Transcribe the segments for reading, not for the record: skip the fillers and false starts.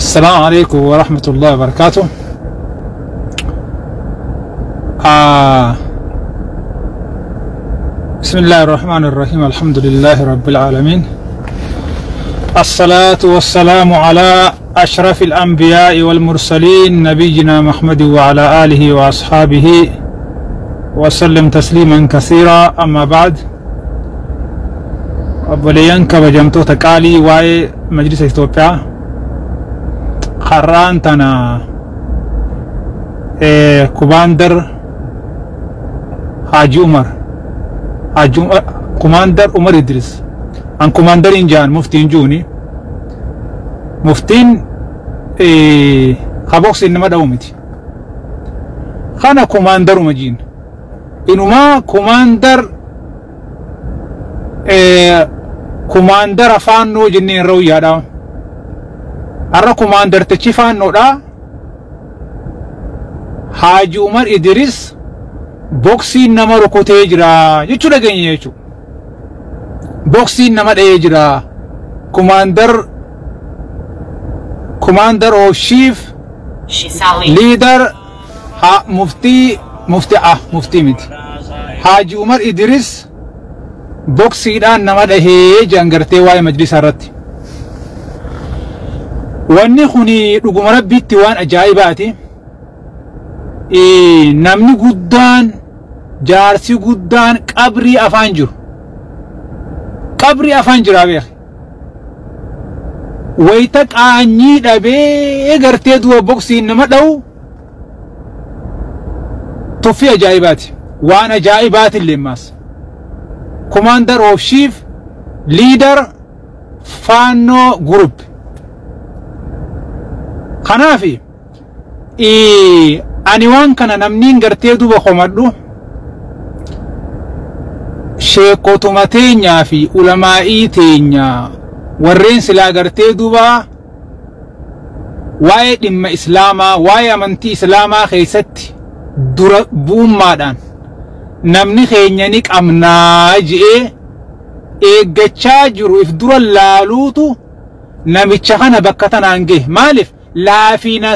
السلام عليكم ورحمة الله وبركاته. آه بسم الله الرحمن الرحيم، الحمد لله رب العالمين، الصلاة والسلام على أشرف الأنبياء والمرسلين نبينا محمد وعلى آله وأصحابه وسلم تسليما كثيرا. أما بعد، obboleeyyan kabajamtoota qaalii waa'ee majlisa Itoophiyaa har'aan tana Kumaandar Haaji Umar Haaji Kumaandar Umar Idris an kumaandariin jaan muftiin juuni muftiin kaboksiin nama dha'u miti kana kumaandaruma jiin inumaa kumaandar kumaandara faannoo jenneen rawyaadha. Har'a kumaandartichi faannoodha. Haaji Umar Idris boksiin nama rukutee jira jechuu dhageenya jechuudha. Boksiin nama dha'ee jira. Kumaandar of chief leader ha muftii muftii ah muftii miti. Haaji Umar Idris boksiidhaan nama dhahee jiran gartee waa'ee majlisa irratti. Wanni kuni dhuguma rabbiitti waan ajaa'ibaati. Namni guddaan jaarsi guddaan qabrii afaan jiru. Qabrii afaan jiraa beeki. Wayita qaanyii dhabee gartee du'a boksiin nama dha'u tuffii ajaa'ibaati. Waan ajaa'ibaati illee maas. Commander of Chief Leader Fano Group. Kanaafi ani waan kana namni gartee duuba komadhu sheekotuma teenyaa fi ulamaa'ii teenyaa warreen silaa gartee duuba waa'ee dhimma islaamaa waa'ee amantii islaamaa keessatti dura bu'ummaadhaan namni keenya ni qabnaa je'ee eeggachaa jiru if dura laaluutu namicha kana bakka tanaan gahe. Maaliif laafiina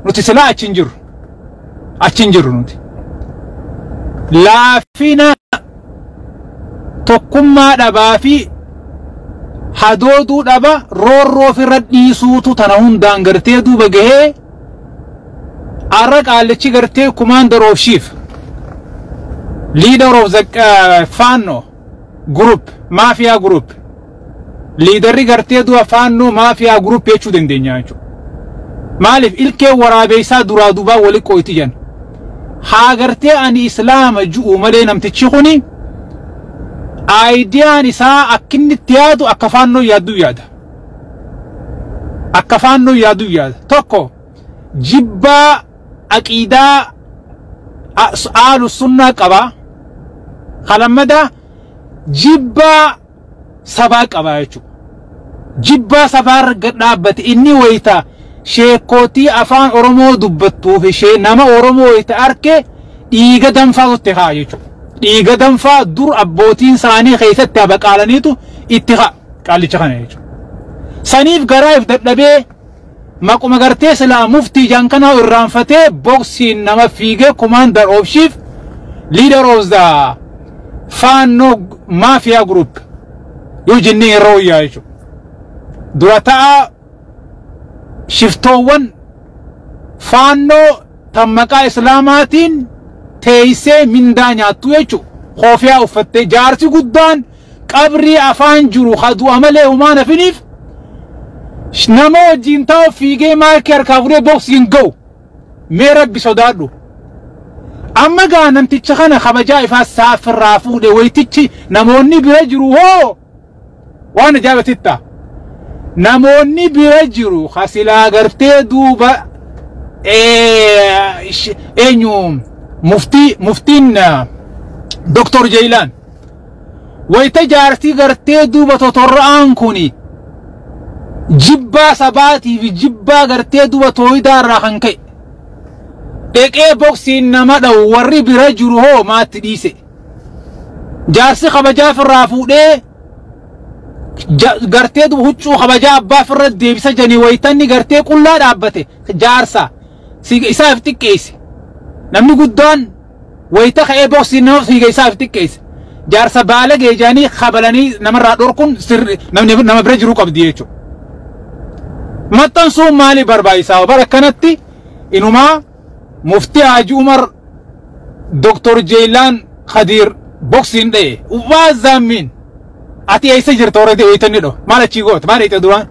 nuti silaa achi hin jirru achi hin jirru nuti laafina tokkummaa dhabaa fi hadooduu dhaba roorroo ofirra dhiisuutu tana hundaan gartee duuba gahee arra qaallichi gartee commander of chief leader of the Fano group mafia group leaderri gartee du'a Fano mafia group jechuu dandeenya jechuudha. Maaliif ilkee waraabeessaa duraa duubaa wali qoyti jan haa gartee ani islaama ju'u malee namtichi kuni aayidiyaan isaa akkinni itti yaadu akka faannoo yaadduu yaada. Akka faannoo yaadduu yaada. Tokko jibbaa aqiidaa aalu sunnaa qaba. Kalammada jibbaa sabaa qaba jechuudha. Jibbaa sabaa irra dhaabbate inni wayita sheekootii afaan Oromoo dubbattuuf ishee nama Oromoo wayita arke dhiiga danfaa itti haa jechuudha. Dhiiga danfaa dur abbootiin isaanii keessatti abaqaalaniitu itti haa qaallicha kana jechuudha. Saniif garaa if dadhabee maquma gartee silaa muftii jankanaa irraanfatee boksiin nama fiigee commander of chief leader of the Fano mafia group yoo jennee irra wayyaa jechuudha. Dura ta'a shiftoowwan faannoo tan maqaa islaamaatiin teessee mindaa nyaattu jechuudha. Koofiyaa uffattee jaarsi guddaan qabrii afaan jiru hadu'a malee humaan hafiniif nama wajjin taa'u fiigee maayikii harkaa fuudhee boksiin ga'u mee rabbi sodaadhu. Amma gaa namticha kana kabajaa ifaa saafirraa fuudhe wayitichi namoonni bira jiru hoo waan ajaa'ibatitta. Namoonni bira jiru hasilaa gartee duuba eenyu muftiin Dr. Jailaan wayita jaartii gartee duuba totorra'aan kuni jibbaa sabaatii fi jibbaa gartee duuba tooyidaa irraa kan ka'e dheqee boksiin nama dha'u warri bira jiru hoo maatti dhiise. Jaarsi kabajaa ofirraa fuudhee Gartee huccuu kabajaa abbaa ofirra deebisa janii wayitanni gartee qullaa dhaabbate jaarsa isaaf xiqqeesse. Namni guddaan wayita ka'ee boksii nama fiiga isaaf xiqqeesse. Jaarsa baalagee jaanii kabalanii namarraa dhorkuun sirri namni nama bira jiruu qabdi jechuudha. Maxxansuun maali barbaachisaa? Bara kanatti inumaa Muftii Haji Umar Dr. Jeelaan Khadiir boksiin dha'e. Waa zaammiin. Ati eessa jirta warra wayita dho? Maal achii goota? Maal eeyita duraan?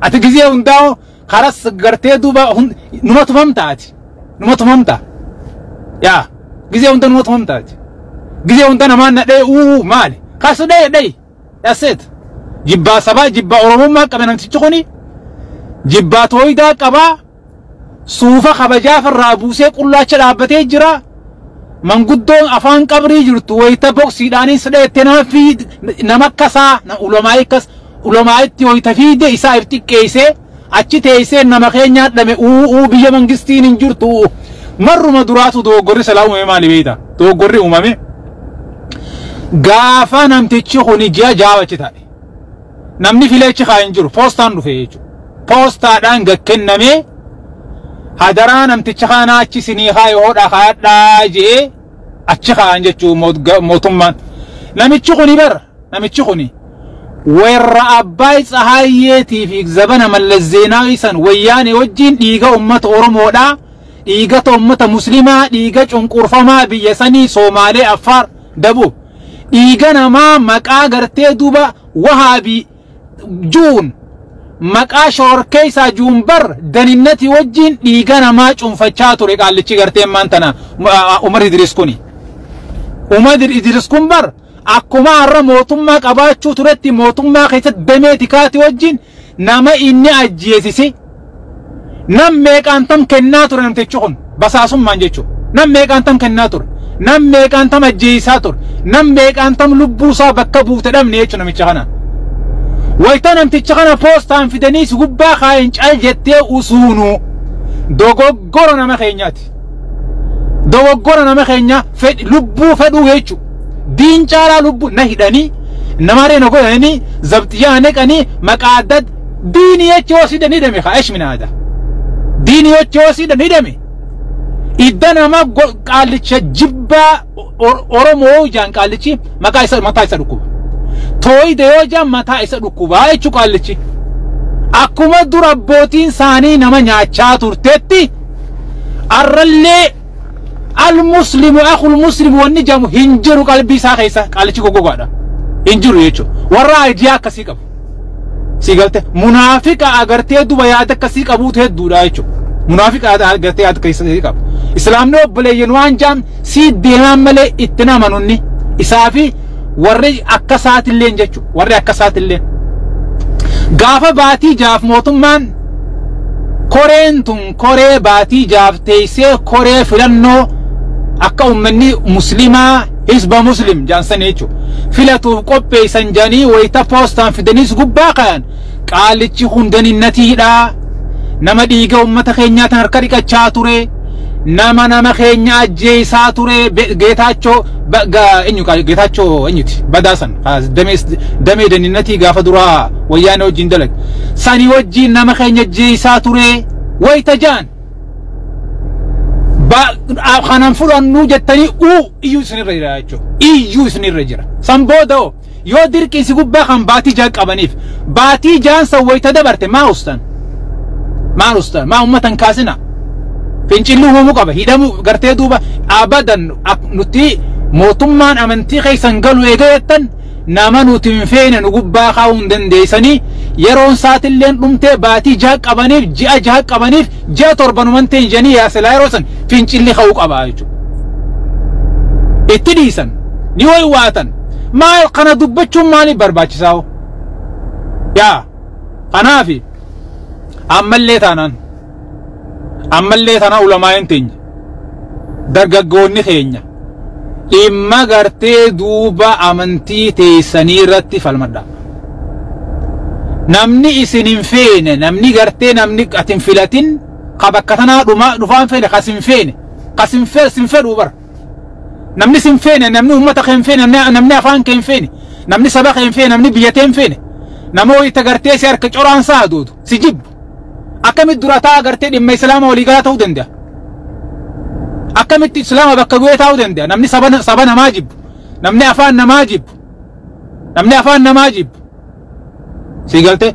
Ati gizee hundaa'u karas gartee duuba numa tumamta ati. Numa tumamta. Yaa gizee hunda numa tumamta ati. Gizee hunda namaan na dha'e uu maali? Kasu dha'e dha'e. That's it. Jibbaa sabaa jibbaa Oromummaa qabe namtichi kuni. Jibbaa tooyidaa qabaa. Suufa kabajaa irraa buusee qullaacha dhaabbatee jira. Manguddoon afaan qabrii jirtu wayita boksiidhaanis dheette nama fi nama akkasaa ulamaa akkas ulamaa'itti wayita fiide isaa if xiqqeessee achi teessee nama keenyaa dhame uu biyya mangistiin hin jirtu. Marruma duraatu dogoggorri salaa uumame maali beekta? Dogoggorri uumame gaafa namtichi kuni ji'a jaawachi ta'e namni fileechi kaa hin jiru poostaan dhufe jechuudha. Poostaadhaan gad kennamee hadaraa namticha kanaa achi sinii haa hodha haadhaa jee achi kaan jechuu mootummaan. Namichi kuni bar namichi kuni warra Abbaay Tsahaayyeetii fi zabana Mallas Zeenaawii san wayyaane wajjin dhiiga uummata Oromoodhaa, dhiiga uummata Muslimaa, dhiiga cunqurfamaa biyya sanii Soomaalee, Affaar, Dabub, dhiiga namaa maqaa gartee duuba Wahaabii juun maqaa shororkeessaa juun bar daninnati wajjin dhiiga namaa cuunfachaa ture qaallichi gartee ammaan tana Umar Idris kuni. Umar Idris kun bar akkuma har'a mootummaa qabaachuu turetti mootummaa keessatti damee tikaati wajjin nama inni ajjeesise nam meeqaan tam kennaa ture namtichi kun basaasummaan jechuudha. Nam meeqaan tam kennaa ture. Nam meeqaan tam ajjeesaa ture. Nam meeqaan tam lubbuusaa bakka buute dhabne jechuudha namicha kana. Wayita namticha kana poostaan fidanii si gubbaa kaayin cal jettee usuunu dogoggora nama keenyaati. Dogoggora nama keenya lubbuu fedhuu jechuudha. Diin caalaa lubbuu na hidhanii namaree na godhanii zabxiyyaa neqanii maqaa adda diinii jechi yoo siidhan hidhame haa esh minaada. Diinii jechi yoo siidhan hidhame. Idda nama qaallicha jibbaa Oromoo jaan qaallichi maqaa isa mataa isa dhukkuba. Tooyida yoo jaan mataa isa dhukkubaa jechuu qaallichi. Akkuma dura abbootiin isaanii nama nyaachaa turtetti arrallee al-muslimu akhul muslimu wanni jedhamu hin jiru qalbii isaa keessa qaallichi goggogaadha. Hin jiru jechuudha. Warra ayidiyaa akkasii qabu. Si galte munaafiqa agartee duba yaada akkasii qabuutu hedduudha jechuudha. Munaafiqa agartee yaada akkasii qabu. Islaamni obboleeyyan waan jaam si deemaan malee itti namanunni isaa fi warri akka isaatilleen jechuudha. Warri akka isaatilleen. Gaafa baatii jaaf mootummaan koreen tun koree baatii jaaf teessee koree filannoo akka uummanni muslimaa hizba muslim jaansan jechuudha. Filatuuf qopheessan janii wayita poostaan fidaniis gubbaa kayan qaalichi hundaninnatiidha. Nama dhiiga uummata keenyaa tan harka dhiqachaa ture. Nama nama keenya ajjeesaa ture Geetaachoo eenyu Geetaachoo eenyuti badaasan damee daninnatii gaafa duraa wayyaanee wajjin dalag sanii wajjin nama keenya ajjeesaa ture wayita jaan kanan fudhannuu jettanii uu iyyuu isinirra jira jechuudha. Iyyuu isinirra jira. San booda yoo dirqiinsi gubbaa kan baatii jaan qabaniif baatii jaan san wayita dabarte maa ustan? Maal ustan? Maa uummatan kaasina? Fincilli uumamuu qaba. Hidhamuu gartee duuba abadan nuti mootummaan amantii keessan galu eega jettan nama nuti hin feene nu gubbaa kaa'uu hin dandeessanii yeroon saatilleen dhumtee baatii jaha qabaniif ji'a jaha qabaniif ji'a torbanuman ta'e janii yaasilaa yeroo san fincilli ka'uu qaba jechuudha. Itti dhiisan ni wayiwaatan maal kana dubbachuun maaliif barbaachisaa hoo? Yaa kanaafi ammallee taanaan ammallee taanaan ulamaa'een teenya dargaggoonni keenya dhimma gartee duuba amantii teessanii irratti falmadha. Namni isin hin feene namni gartee namni ati hin filatin ka bakka tanaa dhufaan feene kas hin feene kas hin fedhuu bara. Namni sin feene namni uummata kee hin feene namni afaan kee hin feene namni saba kee hin feene namni biyya tee hin feene Nama wayita gartee si harka coraan isaa aduutu si jibbu. Akkamitti dura taa'aa gartee dhimma islaama waliigalaa ta'uu danda'a? Akkamitti islaama bakka bu'ee taa'uu danda'a? Namni saba namaa jibbu. Namni afaan namaa jibbu. Namni afaan namaa jibbu. Si galte?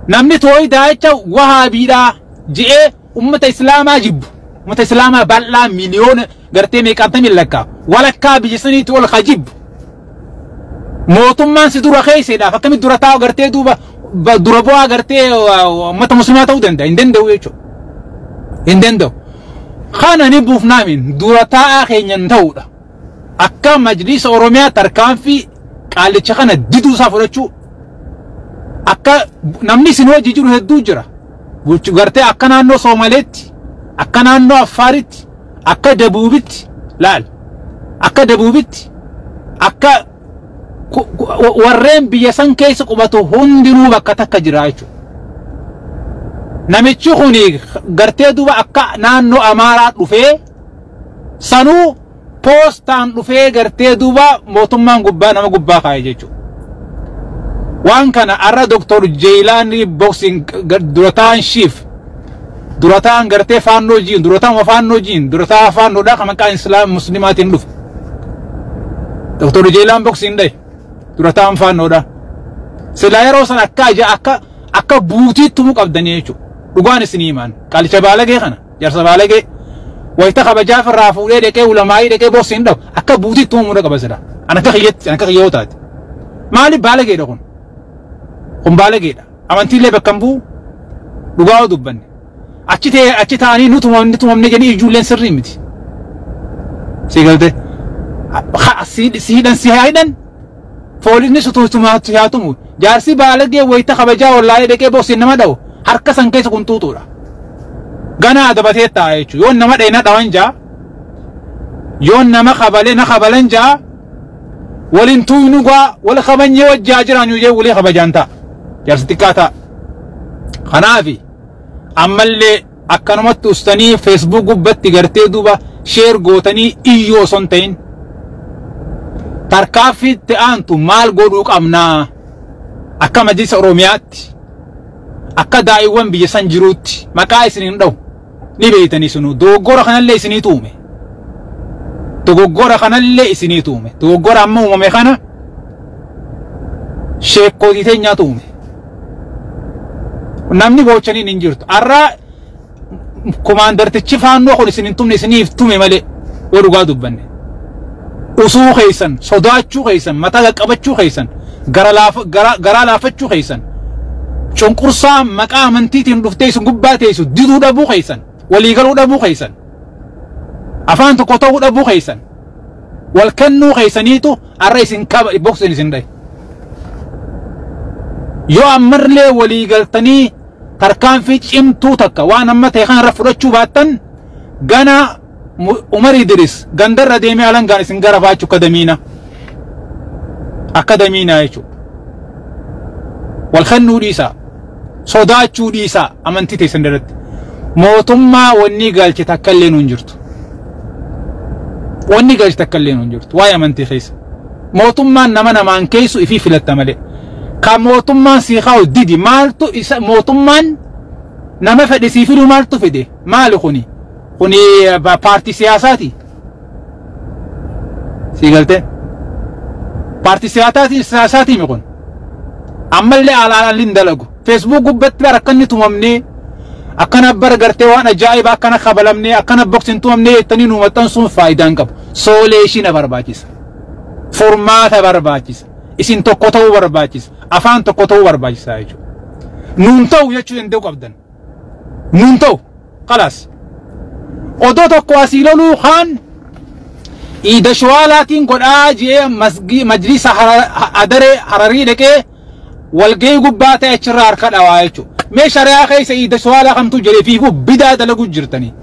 Namni tooyidaa jecha wahaabiidhaa je'ee ummata islaamaa jibbu. Ummata islaamaa bal'aa miliyoona gartee meeqaantamii lakkaa. Walakkaa biyya saniitti ol ka jibbu. Mootummaan si dura keesseedhaaf akkamitti dura taa'u gartee duuba dura bu'aa gartee ummata musliimaa ta'uu danda'a? Hin danda'u jechuudha. Hin danda'u. Kana ni buufnaamin dura taa'aa keenyan ta'uudha. Akka majlisa Oromiyaa tarkaanfii qaalicha kana diduu isaa fudhachuu akka namni isin hojii jiru hedduu jira. Gartee akka naannoo Soomaleetti, akka naannoo Affaaritti, akka Dabuubitti laal. Akka Dabuubitti, akka warreen biyya san keessa qubatu hundinuu bakka takka jira jechuudha. Namichi kuni gartee duuba akka naannoo Amaaraa dhufee sanuu poostaan dhufee gartee duuba mootummaan gubbaa nama gubbaa kaa'e jechuudha. Waan kana arra Dr. Jeelaanii Boxing durataan shiif durataan gartee faannoo jiin durataan faannoo jiin durataa faannoodhaa kan maqaan islaam muslimaatiin dhufe. Dr. Jeelaan Boxing dhaye durataan faannoodhaa. Silaa yeroo san akka aja akka buutiitti tumuu qabdanii jechuudha. Dhugaan isinii himaan qaalicha baalagee kana jaarsa baalagee wayita kabajaaf irraa fuudhee dhaqee ulamaayii dhaqee boxing dhabu akka buutiitti tumuu qaba silaa. An akka kiyyetti an akka kiyyoo taate. Maaliif baalageedha kun? Kun baalageedha. Amantiillee bakka hin bu'u dhugaa yoo dubbanne. Achi taa'anii nu tumamne jedhanii ijoolleen sirrii miti. Si galte? Si hidhan si haa hidhan. Foolisni si haa tumu. Jaarsi baalagee wayita kabajaa wallaalee dhaqee boksiin nama dha'u harka san keessa kun tuutuudha. Ganaa adabatee taa'a jechuudha. Yoon nama dha'e na dhawan jaa. Yoon nama kabalee na kabalan jaa. Waliin tuuynu gaa wal kabanyee wajjaa jiraan yoo walii kabajaan ta'a. Jaarsi xiqqaa ta'a. Kanaafi ammallee akkanumatti ustanii Facebook gubbatti gartee duuba sheer gootanii iyyuu osoo hin ta'in tarkaaffii itti aantu maal godhuu qabnaa akka majlisa Oromiyaatti akka daa'iiwwan biyya san jiruutti maqaa isin hin dha'u ni beeytanii sunu dogoggora kanallee isinii tuume. Dogoggora kanallee isinii tuume. Dogoggora amma uumame kana sheekkootii teenyaa tuume. Namni boochaniin hin jirtu. Arraa komaandartichi faannoo kun isin hin tumne isiniif tume malee yoo dhugaa dubbanne. Usuu keessan, sodaachuu keessan, mataa qaqqabachuu keessan, garaa laafachuu keessan, cunqursaa maqaa amantiitiin dhuftee isin gubbaa teessu diduu dhabuu keessan, waliigaluu dhabuu keessan, afaan tokko ta'uu dhabuu keessan, wal kennuu keessaniitu arra isin qaba boksin isin dhaye. Yoo ammallee waliigaltanii tarkaanfii cimtuu takka waan amma ta'e kanarra fudhachuu baattan gana Umar Idris gandarra deemee alangaan isin gara baachuu akka damiina. Akka damiinaa jechuudha. Wal kennuu dhiisaa. Sodaachuu dhiisaa amantii teessan irratti. Mootummaa wanni galche takka illee nuun jirtu. Wanni galche takka illee nuun jirtu. Waa'ee amantii keessa. Mootummaan nama namaan keessu ifii filatta malee. Ka mootummaan sii kaa'u didi maaltu isa mootummaan nama fedhe sii fidu maaltu fide maali kuni? Kuni paartii siyaasaati. Sii galtee? Paartii siyaasaati mi kun? Ammallee alaan hin dalagu. Facebook gubbatti bara akka inni tumamnee akkana bara gartee waan ajaa'ibaa akkana kabalamnee akkana boksin tumamnee jettanii nu maxxansuun faayidaa hin qabu. Sooleeshina barbaachisa. Furmaata barbaachisa. Isin tokko ta'uu barbaachisa. Afaan tokko ta'uu barbaachisa jechuudha. Nuun ta'u jechuu danda'u qabdan. Nuun ta'u. Khalaas. Odoo tokko asii loluu kaan iida shawaalaatiin godhaa jee majlisa adaree hararii dhaqee walgahii gubbaa ta'e achirraa harka dhawaa jechuudha. Mee shari'aa keessa iida shawaalaa kamtu jedhee fiifuu bidaa dalaguu jirtanii.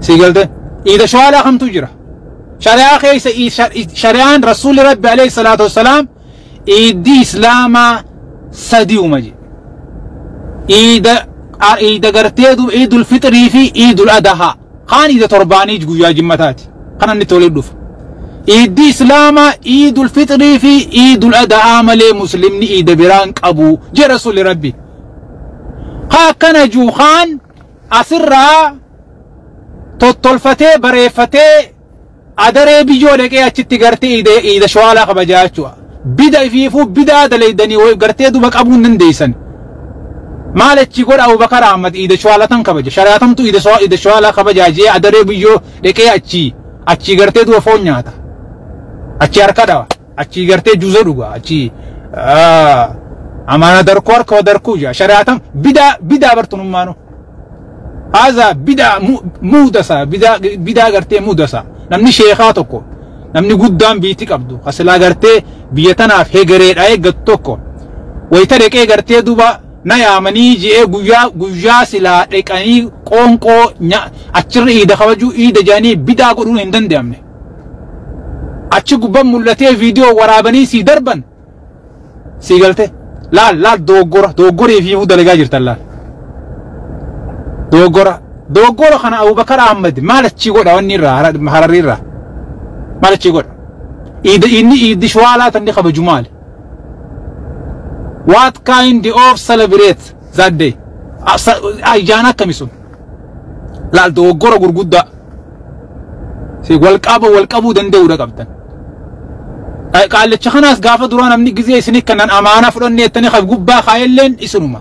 Sii galte? Iida shawaalaa kamtu jira. Shari'aa keessa shari'aan Rasuulli Rabbi alayhi salaatu wassalaam iiddi Islaamaa sadii uuma jedhe. Iida gartee iidul fixrii fi iidul adahaa. Kaan iida torbaanii guyyaa jimmataati. Kan inni tolee dhufu. Iiddi Islaamaa Iidul Fixrii fi Iidul Adahaa malee Muslimni iida biraan qabu jee Rasuulli Rabbi. Haa akkana juu kaan asirraa tottolfatee bareeffatee adaree biyyoo dhaqee achitti gartee iida shawaalaa kabajaa jechuudha. Bida ifiifuu bidaa daleeydanii gartee duba qabuu hin dandeessan. Maal achi godha Abubakar Ahmad iida shawaalaa tan kabaja. Shari'atamtu iida shawaalaa kabajaa jee adaree biyyoo dhaqee achi gartee duba foon nyaata. Achi harka dhawa. Achi gartee juuza dhuga. Achi amaana darkuu harka darkuu jaa. Shari'atam bidaa bidaa bartunummaanu. Haza bidaa muudasa bidaa bidaa gartee muudasa. Namni sheekaa tokko namni guddaan biitti qabdu asilaa gartee biyya tanaaf hegereedha eeggatu tokko wayita dhaqee gartee duba na yaamanii ji'ee guyyaa guyyaa silaa dhaqanii qoonqoo achirra iida kabajuu iida jedhanii bidaa godhuun hin danda'amne. Achi gubbaan mul'atee viidiyoo waraabanii sii darban sii galte laal laal dogoggora dogoggorii fi dalagaa jirtan laal. Dogoggora dogoggora kana Abubakar Ahmad maal achi godha wanni irraa Hararri irraa maal achi godha inni iiddi shawaalaa tanni kabaju maali? What kind of celebrate that day? Ayyaana akkami sun? Laal dogoggora gurguddaa si wal qaba wal qabuu danda'uudha qabdan. Qaallicha kanaas gaafa duraa namni gizee isinii kanan amaanaa fudhannee jettanii kan gubbaa kaayelleen isinuma.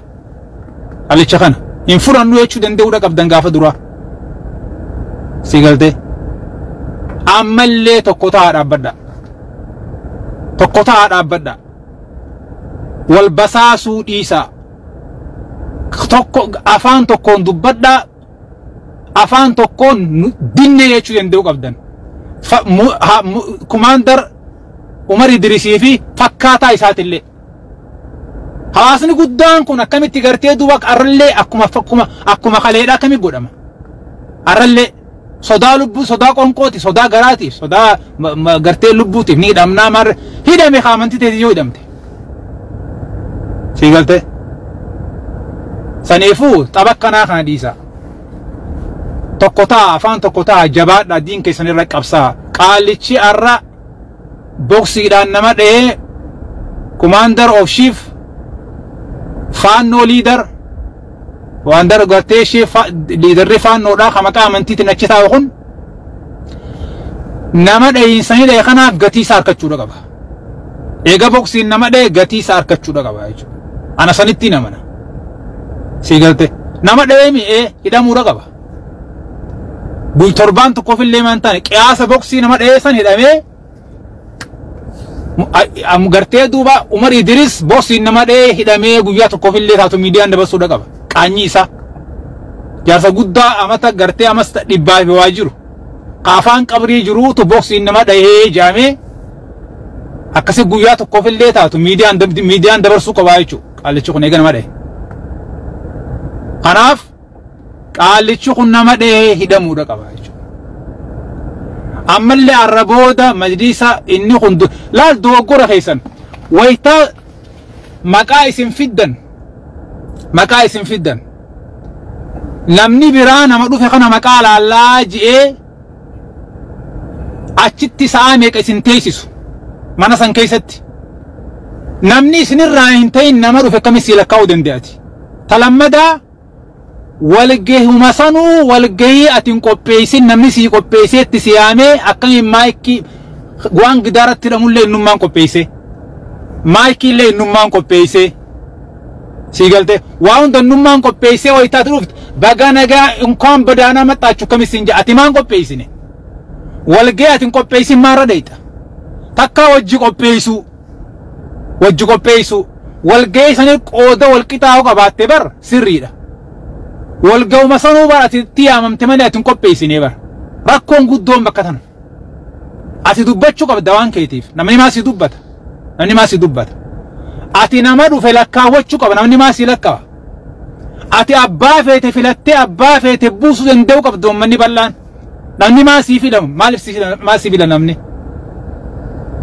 Qaallicha kana hin fudhannu jechuu danda'uudha qabdan gaafa duraa. Si galtee ammallee tokko ta'aa dhaabbadha. Tokko ta'aa dhaabbadha. Wal basaasuu dhiisaa. Tokko afaan tokkoon dubbadhaa. Afaan tokkoon dinne jechuu danda'uu qabdan. Kumaandar Umar Idrisii fi fakkaataa isaatillee. Hawaasni guddaan kun akkamitti gartee duuba arrallee akkuma akkuma akkuma kaleedhaa akkamitti godhama. Arrallee sodaa lubbuu sodaa qonqooti sodaa garaatiif sodaa gartee lubbuutiif ni hidhamnaa marre hidhame amantii teetii yoo hidhamte. Sii galtee. Saniifuu tapha akkanaa kana dhiisaa. Tokko ta'a afaan tokko ta'a jabaadhaa diin keessan irra qabsaa. Qaallichi arra boksiidhaan nama dha'ee commander of chief faannoo leader waan dar gartee chief leaderri faannoodhaa kan maqaa amantiitiin achi taa'u kun nama dha'iinsanii dha'e kanaaf gatii isaa argachuudha qaba. Eega boksiin nama dha'e gatii isaa argachuudha qaba jechuudha. Ana sanitti namana. Sii galte nama dha'ee mi'ee hidhamuudha qaba. Guy torbaan tokkoof illee maan taane qiyaasa boksii nama dha'ee san hidhamee gartee duuba Umar Idris boksiin nama dha'ee hidhamee guyyaa tokkoof illee taatu miidiyaan dabarsuudha qaba. Qaanyii isaa. Jaarsa guddaa amata gartee amas dhibbaa fi waa jiru. Qaafaan qabrii jiruutu boksiin nama dha'ee jaamee akkasi guyyaa tokkoof illee taatu miidiyaan dabarsuu qabaa jechuudha. Qaallichi kun eega nama dha'e. Kanaaf qaallichi kun nama dha'ee hidhamuudha qaba jechuudha. Ammallee arra booda majlisa inni kun laal dogoggora keessan wayitaa maqaa isin fiddan maqaa isin fiddan namni biraa nama dhufe kana maqaa laallaa ji'ee achitti sa'a meeqa isin teessisu mana san keessatti namni isinirraa hin ta'in nama dhufe akkamitti si lakkaa'uu danda'ati. Talammadaa walgahuma sanuu walgahii ati hin qopheessin namni sii qopheesseetti si yaamee akkamiin maayikii waan gidaaratti hidhamullee innummaan qopheesse. Maayikii illee innummaan qopheesse. Sii galte waa hunda innummaan qopheessee wayitaati dhufte baga nagaa inkaan badaanaa maxxaachuu akkamis siin jedha ati maan qopheessine. Walgahii ati hin qopheessin maarra dheeyxa. Takkaa wajji qopheessuu. Wajji qopheessuu. Walgahii sanii qooda wal qixaa'uu qabaatte bar sirriidha. Walgahuma sanuu bar ati itti yaamamte malee ati hin qopheessine bar. Rakkoon guddoon bakka tana. Ati dubbachuu qabda waan keetiif. Namni maa si dubbata. Namni maa si dubbata. Ati nama dhufe lakkaawwachuu qaba namni maa si lakkaawa. Ati abbaa feete filattee abbaa feete buusuu danda'uu qabda uummanni bal'aan. Namni maa sii filamu maaliif maa sii fila namni?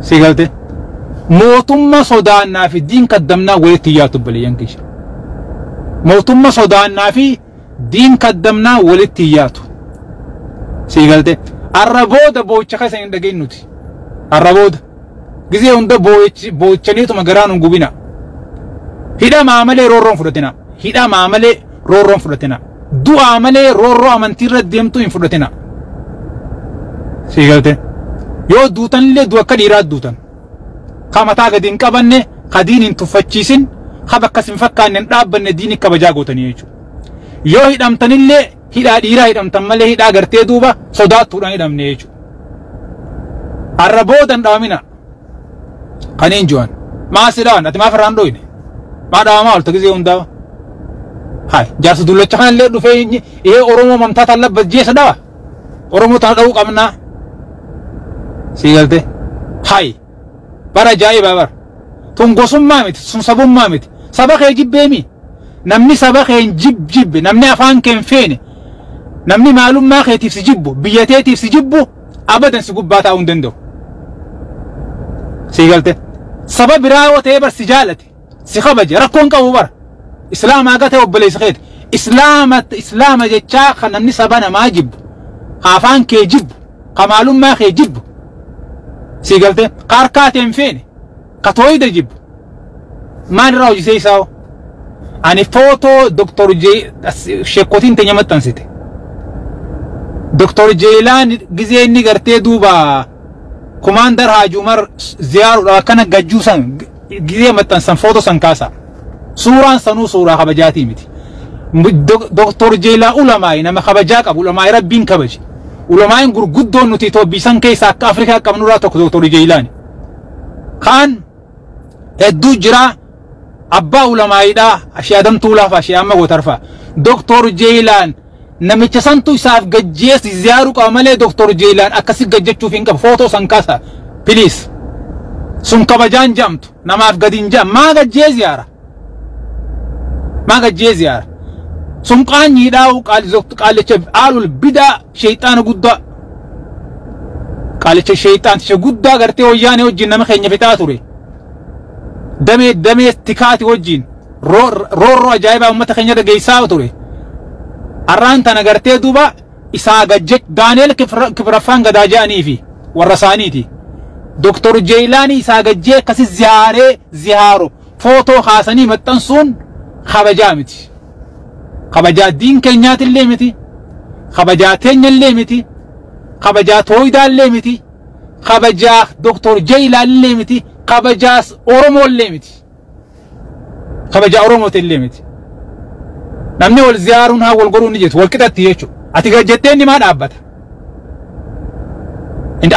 Si galte? Mootummaa sodaannaa fi diin kaddamnaa walitti yaatu obboleeyyan kiyya. Mootummaa sodaannaa fi diin kaddamnaa walitti yaatu. Si galte? Arra booda boocha keessa hin dhageenyuti. Har'a booda gizee hunda boochaniituma garaan hin gubina. Hidhamaa malee roorroon fudhatina. Hidhamaa malee roorroon fudhatina. Du'aa malee roorroo amantiirra deemtu hin fudhatina. Sii galte. Yoo duutanillee du'a akka dhiiraa duutan. Ka mataa gadi hin qabanne, ka diin hin tuffachiisin, ka bakka sin fakkaanne hin dhaabbanne diini kabajaa gootanii jechuudha. Yoo hidhamtanillee hidhaa dhiiraa hidhamtan malee hidhaa gartee duuba sodaattuudhaan hidhamne jechuudha. Har'a booda hin dhaamina. Kaniin jiran. Maa si dhaawan? Ati maaf irraa hin dhooyne? Maa dhaawamaa oolta gizee hundaa? Hai, jaarsa dullacha kanallee dhufee ihee Oromoo mamtaa tan labbat jeessa dhawa. Oromoo tana dha'uu qabnaa. Sii galte? Hai, bara ajaa'ibaa bara. Tun gosummaa miti, sun sabummaa miti. Saba kee jibbeemi. Namni saba kee hin jibbe, namni afaan kee hin feene, namni maalummaa keetiif si jibbu, biyya teetiif si jibbu, abadan si gubbaa taa'uu hin danda'u. Sii galte? Saba biraa yoo ta'e bar si jaalate, si kabaje, rakkoon qabu bara. Islaama haga ta'e obboleessa keeti. Islaama islaama jechaa kan namni saba namaa jibbu, ka afaan kee jibbu, ka maalummaa kee jibbu. Sii galte? Ka harkaa ta'e hin feene, ka tooyida jibbu. Maal irraa hojisee isaa hoo? Ani footoo Dr. J sheekotiin teenya maxxansite. Dr. Jeelaan gizee inni gartee duuba Kumaandar Haaji Umar ziyaaruudhaaf akkana gajjuu san gizee maxxansan footoo san kaasa. Suuraan sanuu suuraa kabajaatii miti. Dr. Jeelaa ulamaa'i nama kabajaa qabu, ulamaa'i rabbiin kabaje. Ulamaa'iin gurguddoon nuti Itoophiyaa keessaa akka Afrikaa qabnurraa tokko Dr. Jeelaani. Kaan hedduu jira abbaa ulamaa'iidhaa ashee adamtuu laafa ashee amma gootarfaa. Dr. Jeelaan namicha santu isaaf gajjees ziyaaruu qaba malee Dr. Jeelaan akkasi gajjachuuf hin qabu. Footoo san kaasa. Please. Sun kabajaan jedhamtu namaaf gadi hin jedhamu. Maa gajjee ziyaara? Maa gajjee ziyaara? Sun qaanyiidhaa qaalicha aalul bidaa sheexaana guddaa. Qaalicha sheexaanticha guddaa gartee wayyaanee wajjin nama keenya fixaa ture. Damee damee tikaati wajjin roorroo ajaa'ibaa uummata keenya dhageessaa ture. Arraan tana gartee duuba isaa gajje Daani'eel Kibraffaan gadaa jedhanii fi warra isaaniiti. Dr. Jeelaanii isaa gajjee akkasi ziyaaree ziyaaru footoo kaasanii maxxansuun kabajaa miti. Kabajaa diin keenyaatillee miti. Kabajaa teenyallee miti. Kabajaa tooyidaallee miti. Kabajaa Dr. Jeelaallee miti. Kabajaa Oromoollee miti. Kabajaa Oromootillee miti. Namni wal ziyaaruun haa wal godhuun ni jettu wal qixatti jechuudha. Ati gajjattee inni maa dhaabbata?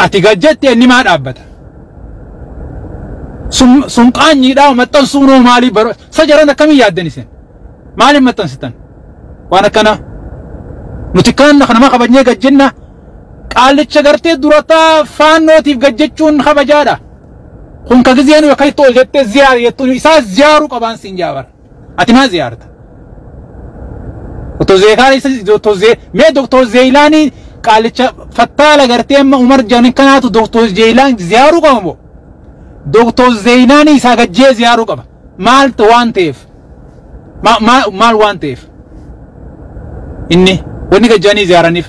Ati gajjattee inni maa dhaabbata? Sun qaanyiidhaa maxxansuun hoo maalii bara sajaran akkamii yaaddan isin? Maaliif maxxansitan? Waan akkana nuti kan nama kabajnee gajjenna qaalicha gartee durataa faannootiif gajjachuun kabajaadha. Kun ka gizeen akka itti ol jettee ziyaara jettuun isaa ziyaaruu qabaan siin jaabara. Ati maa ziyaarta? Otoo zeekaan isa Dr. Zee mee Dr. Zeelaanii qaalicha fattaala gartee amma Umar jedhan kanaatu Dr. Zeelaan ziyaaruu qaba moo? Dr. Zeelaanii isaa gajjee ziyaaruu qaba. Maal waan ta'eef? Maal waan ta'eef? Inni wanni gajjaanii ziyaaraniif.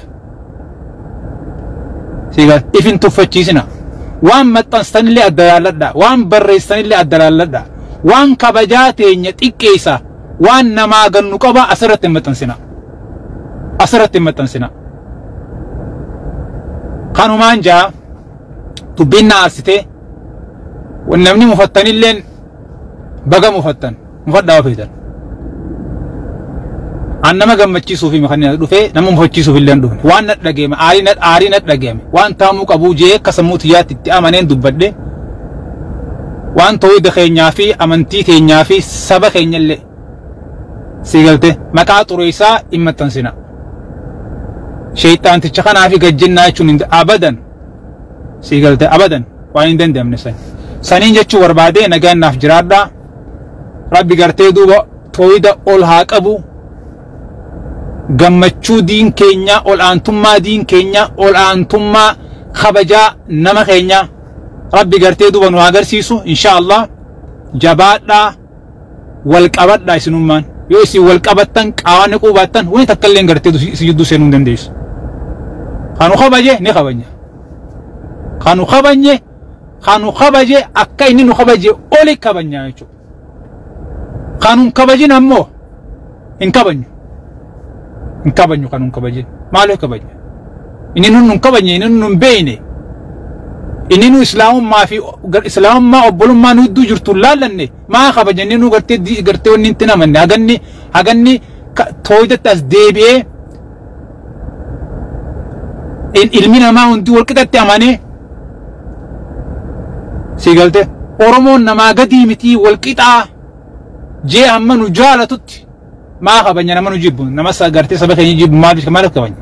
Siigaa ifin tuffachiisina. Waan maxxansitanillee adda laalladha. Waan barreessitanillee adda laalladha. Waan kabajaa teenya xiqqeessa. Waan namaa gannu qaba asirratti hin maxxansina. Asirratti hin maxxansina. Kanumaan jaa dubbiin na aarsitee namni mufattanilleen baga mufattan mufadhaa ofeetan. An nama gammachiisuuf kan dhufee nama mufachiisuuf illee hin dhufne. Waan na dhageeme aarii na dhageeme waan taamuu qabuu jee akka sammuu xiyyaatti itti amaneen dubbadhe waan tooyida keenyaa fi amantii teenyaa fi saba keenya illee sii galte maqaa xureessaa hin maxxansina. Sheexaanticha kanaa fi gajjennaa jechuun hin abadan sii galte abadan waan hin danda'amne san. Saniin jechuu barbaadee nagaan naaf jiraadhaa. Rabbi gartee duuba tooyida ol haa qabu. Gammachuu diin keenyaa ol aantummaa diin keenyaa ol aantummaa kabajaa nama keenyaa Rabbi gartee duuba nu agarsiisu inshaallah jabaadhaa wal qabadhaa isinummaan yoo isin wal qabattan qaawwan quubaattan wani takka illee gartee isin jidduu seenuu hin dandeessu. Kanu kabaje ni kabanya. Kanu kabanye Kanu kabaje akka inni nu kabaje oli kabajnaa jechuudha. Kanun kabajin ammoo hin kabajnu. Hin kabajnu kanun kabajin. Maaliif kabajna? Inni nun hin kabajne, inni nun hin beeyne. Inni nu islaamummaa fi islaamummaa obbolummaa nu gidduu jirtu laallanne maa kabaja inni nu gartee gartee wanni itti namanne haganni haganni tooyidatti as deebi'ee ilmi namaa hundi walqixatti amanee si galte Oromoon namaa gadii mitii walqixaa jee hamma nu jaalatutti maa kabajna nama nu jibbu nama gartee saba keenya jibbu maaliif maaliif kabajna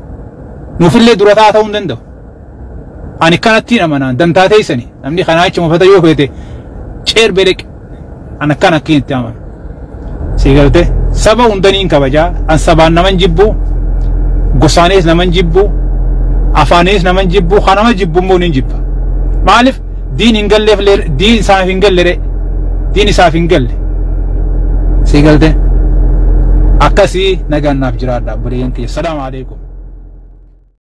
nuufillee dura ta'uu hin danda'u. Ani kanattiin amanaan dantaa teessani namni kanaa jecha mufata yoo feete ceer bereq an akkana akkiin itti amanu. Si galte saba hundaniin kabajaa an sabaan naman jibbu gosaanis naman jibbu afaanis naman jibbu kanama jibbu immoo nin jibba. Maaliif diin hin galleef diin isaaf hin galle diin isaaf hin galle. Si galte akkasii nagaan naaf jiraadha obboleeyyan kiyya. Salaamu alaikum.